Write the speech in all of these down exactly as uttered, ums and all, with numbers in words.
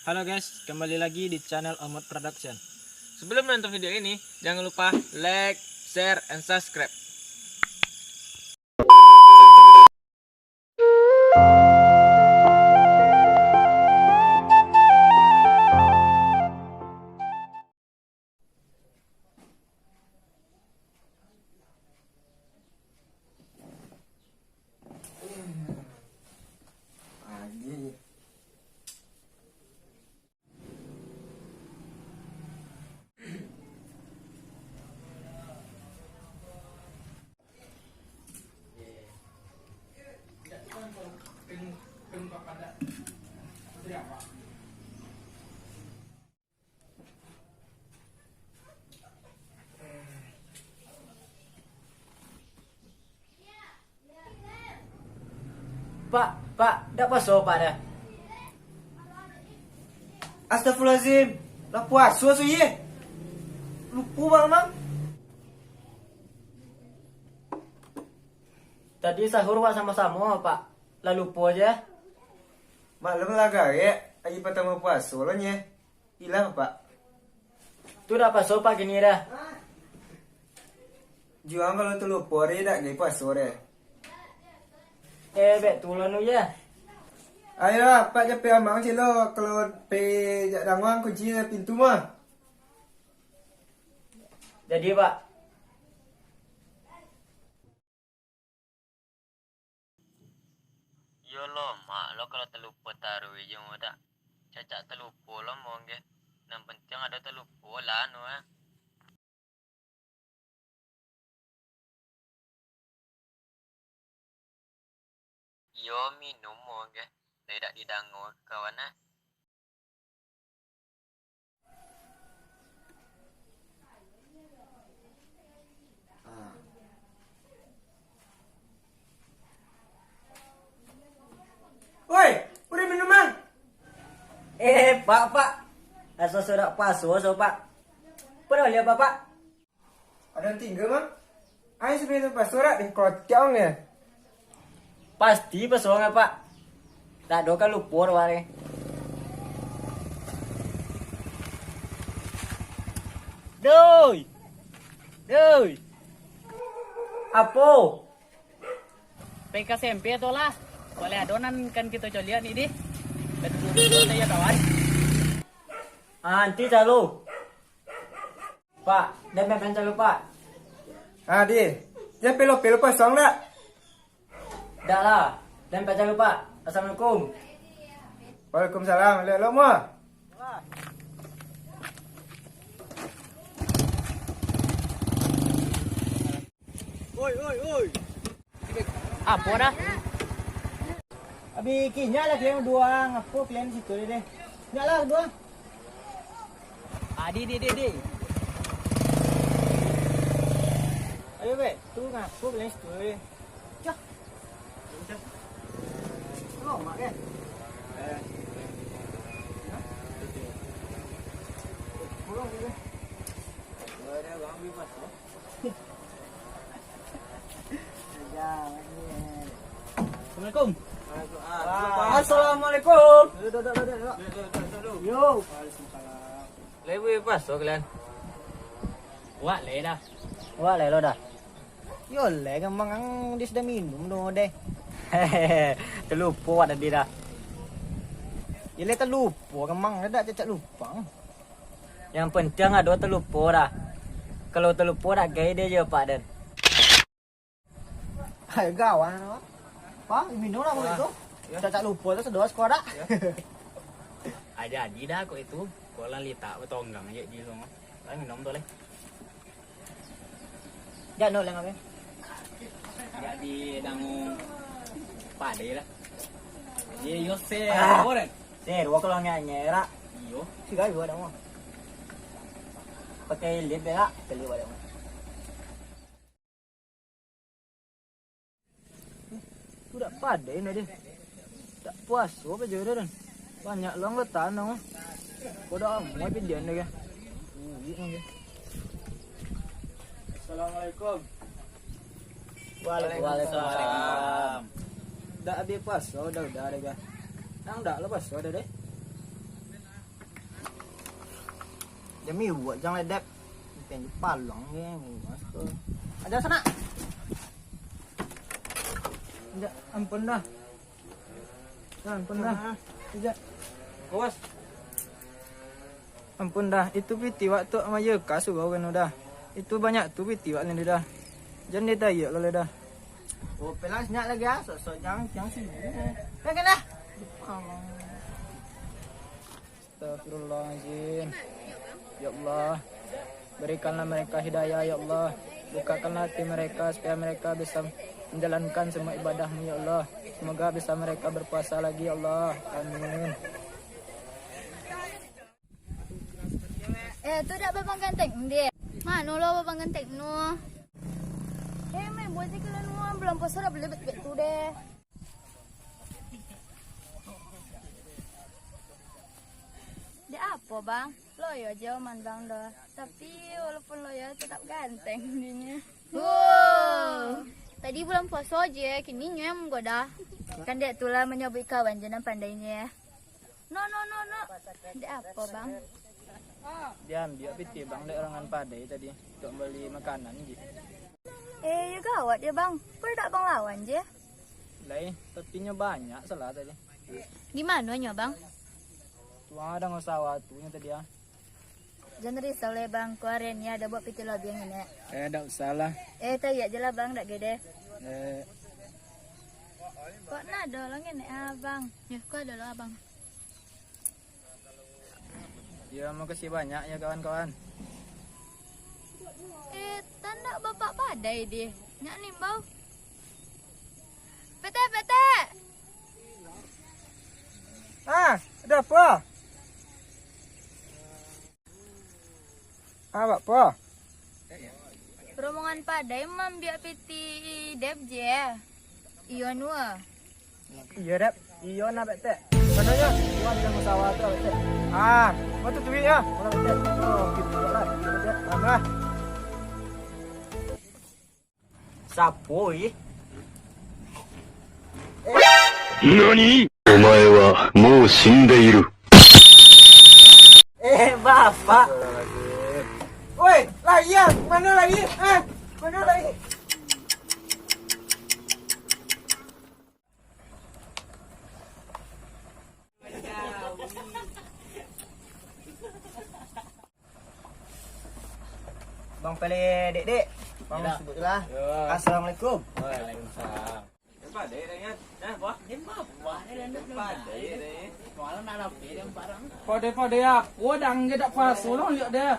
Halo guys, kembali lagi di channel Omot Production. Sebelum menonton video ini, jangan lupa like, share, and subscribe. Pak, Pak, dak puaso Pak dah? Astagfirullahaladzim, lah puaso su ye. Lupo Bang, Bang. Tadi sahur Pak samo-samo, Pak. Lah lupo je. Maklum lah garek, ari patamo puaso lo nye. Ilah, Pak. Tu dak puaso, Pak, kini dah. Juang kalau tu lupo ri dak gai puaso deh. Eh, bek tu lo nu ya. Ayo, Pak, japek amang cilo, kalau pe jak danguang kunci pintu mah. Jadi, Pak. Iyo lo, mak lo kalau talupo taruih jo dak. Cacak talupo lo mong ge. Nan pantiang ado talupo lah anu eh. Iyo minum mong ge. Lai dak didango kawan eh. Oi, udah minum, Mang? Eh, Pak, Pak. Aso sudah puaso, so, Pak. Pernah lihat Bapak? Ado nan tingga, Mang? Ai, sampai tu paso dak deh, kotiang ya. Pasti paso nggak, Pak? Tak do kan lupo wari. Doi! Doi! Apo? P K S M P atau lah? Boleh ado nan kan kito coliak ni deh. Betul-betul ya kawan. Ah, nanti calo. Pak, den pen calo, Pak. Ah, di. Jan pelo-pelo pasang dak? Dak lah. Den pen calo, Pak. Assalamualaikum. Waalaikumsalam. Lek lo mah. Oi, oi, oi. Apo dah? Abih kinyak lah kalian duo, ngapo kalian di situ deh? Kinyak lah duo. Adi, di, di, di. Ayo, Bek, tu ngapo kalian situ deh? Cah. Cah. Oh, mak, eh. Pulang, eh. Ada orang ambil pas, oh. Assalamualaikum. Assalamualaikum. Duduk, duduk, duduk, duduk. Yo. Waalaikumsalam. Lai buek puaso kalian? Wak lai dah. Wak lai lo dah. Yo lai, kamang ang di sudah minum do deh. Hehehe, talupo wak tadi dah. Yo lai talupo kamang, dak cacak lupang. Yang penting ado talupo dah. Kalau talupo dak gai deh jo Pak den. Hai, gawan, apa? Pak, minum lah kalau itu. Ya. Cacak lupo tu sedoa sekolah. Ya. Ah, jadi dah kok itu. Kok lah litak batonggang aja di rumah. Lah minum tu lah. Jangan lah ngapain. Jadi dangu pade lah. Ye, yo se, ah. Orang. Se, dua kalau nyanyi rak. Iyo. Tiga dua dangu. Pakai lip ya, pakai lip ada. Budak padai nah deh. Tak puaso apo jo dah, Dan. Banyak lo anggota nang. Kau dah amuah pidian deh, kan? Ulik nang deh. Assalamualaikum. Waalaikumsalam. Dak abih puaso dah, udah deh, kan? Nang dak lo puaso dah deh. Demi buat jang ledek. Pengen palang ni. Ada sana. Ampun dah. Nah, ampun dah. Awas. Ampun dah, itu piti wak tu amaya ka surau kanu dah. Itu banyak tu piti wak lin dah. Jan ditayakkan lah dah. Oh, pelan senyap lagi ah. Sok-sok jang, jang sibuk. Kan, kan dah. Astagfirullahaladzim. Ya Allah, berikanlah mereka hidayah, ya Allah. Bukakanlah hati mereka supaya mereka bisa menjalankan semua ibadah-Mu, ya Allah. Semoga bisa mereka berpuasa lagi, ya Allah. Amin. Eh, tu dak babang ganteng, deh. Mano lo babang ganteng no? Eh, main buat je kalau nuan bulan puasa dah boleh bet-bet tu deh. Dek apo, Bang? Loyo je oman Bang doh. Tapi, walaupun loyo, tetap ganteng dinyo. Wow. Tadi bulan puasa je, kini nyo yang menggoda. Kan dek tu lah menyabuik kawan je nan pandai nye. No, no, no, no. Dek apo, Bang? Diambiak piti Bang dek orang nan padai tadi, untuk beli makanan je. Eh, yo gawat yo, Bang. Pado dak Bang lawan je? Lai, tapi nyo banyak salah tadi. Di mano nyo, Bang? Tuang ada ngon sawah tu nyo tadi ah. Jan risau lai, Bang. Kuaren ni ada buat piti lobiang ini. Eh, dak usah lah. Eh, tayakkan je lah, Bang, dak gede. Eh. Kok nado lo ngene, Abang? Yo, kok ado lo, Abang. Yo, makasih banyak ya, kawan-kawan. Eh, tandak bapak padai deh. Nyak nimbau. Petek, petek. Ah, ada apa? Ah, apa? Rombongan padai mambiak piti Dep je. Iyo, Nua. Iyo, Dep. Iyo, nah, Betek. Katanya, Nua di dalam sawah tu, Betek. Ah, mana tu duit ya? Mana, Betek? Oh, gitu lah. Betek, mana? Sapo, ih? Nani? Omae wa mou shindeiru. Eh, bapak. Woi, lai, ah. Mana lai? Ah, mana lai? Bang Pele, dek, dek. Bang, sebutlah. Yo. Assalamualaikum. Waalaikumsalam. Padai, dek, ya. Nah, wah. Padai, dek. Padai, dek. Padai apo, dang, je dak paso lo, liek deh.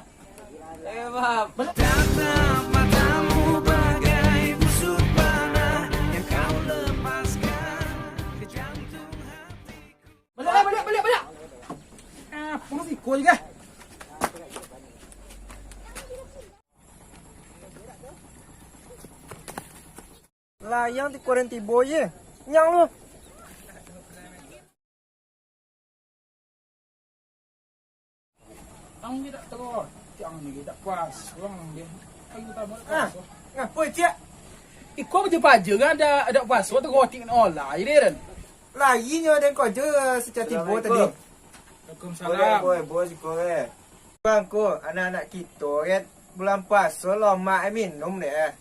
Eh, bab. Tatap matamu bagai busur panah yang kau lepaskan ke jantung hatiku. Baliak, baliak, baliak, baliak. Ah, pun siko je kah? Layang ti kuaren tibo je. Nyang lu. Ang tidak terus. Ang ni tidak pas. Uang dia. Ayo tambah. Ah, pas. Ngapa, Cik? Iko baja-baja kan ada, ada pas. Waktu gotik olah je dia kan. Lai nyo den ko je sejak tibo tadi. Assalamualaikum. Waalaikumsalam. Boleh, boleh, bos, iko, eh. Bang, ko, anak-anak kito, kan, bulan puaso lomak, eh, minum deh, eh.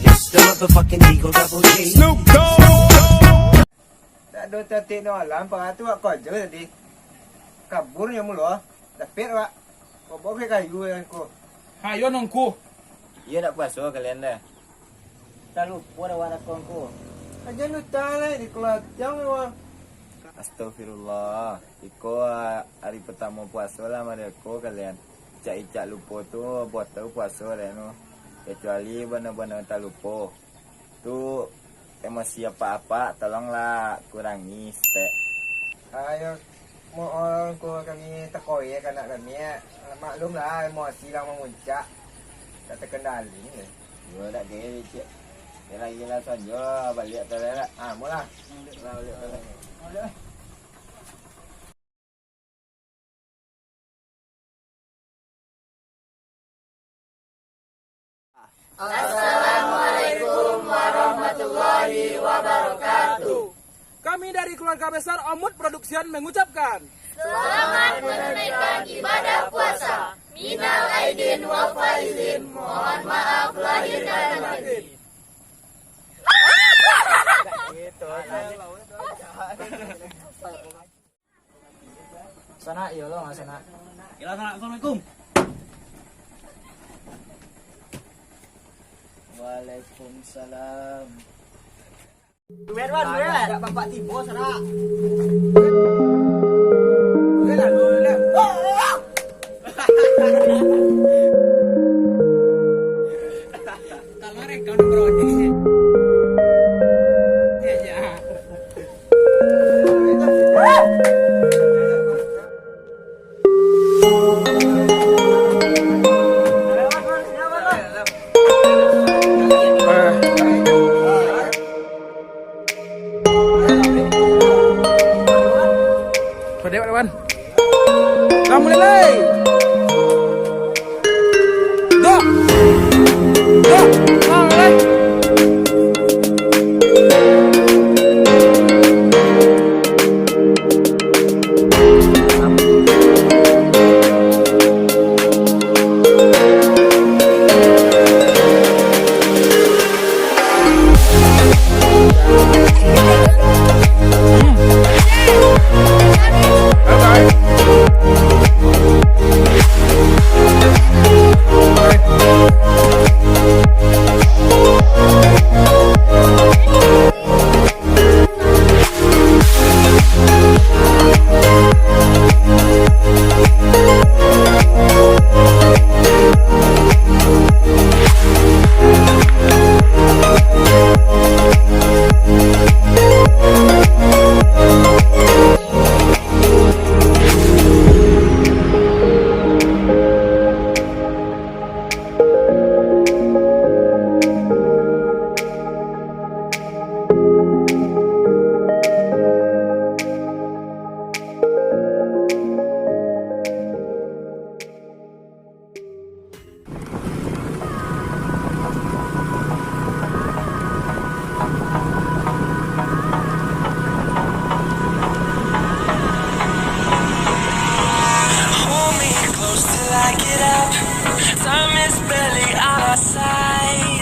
It's the motherfucking Eagle Double G. Snoop Dogg. Tak ado tatik no alam, parak tu wak ko je tadi. Kabur nyo mulo, dapek wak. Kok bawa kayu yang ko. Hayo nongko. Iyo dak puaso kalian dah. Talupo dah wak nakong ko. Aja luta lah di kelatiang wak. Astagfirullah. Iko, ah, hari pertamo puaso lah mode ko kalian. Icak-icak lupo tu, buat tahu puaso deh no. Kecuali bana-bana talupo. Tu emosi apak-apak, tolonglah kurangi stek. Ayo, mohon ko kami takoyek anak kami, eh. Maklumlah, emosi lah mamuncak. Tak terkendali, eh. Yo, dak kaya, cik. Yelah, yelah, sanjo baliak tu lah. Ah, mulah. Lah, baliak tu lah. Assalamualaikum warahmatullahi wabarakatuh. Kami dari keluarga besar Omut Production mengucapkan selamat menunaikan ibadah puasa. Minal aidin wal faizin, mohon maaf lahir dan batin. Sanak, yo lo, sanak. Yo, sanak, assalamualaikum. Waalaikumsalam. Duit, Wan, duit. Dak bapak tibo, sanak. Duit lah, duit lah. Kalau rekam, bro, ini. Ya, ya. Pada awak, lawan. Dah mulai, lai. Dok. Dok. Dah mulai. Hold me close till I get up. Time is barely on our side.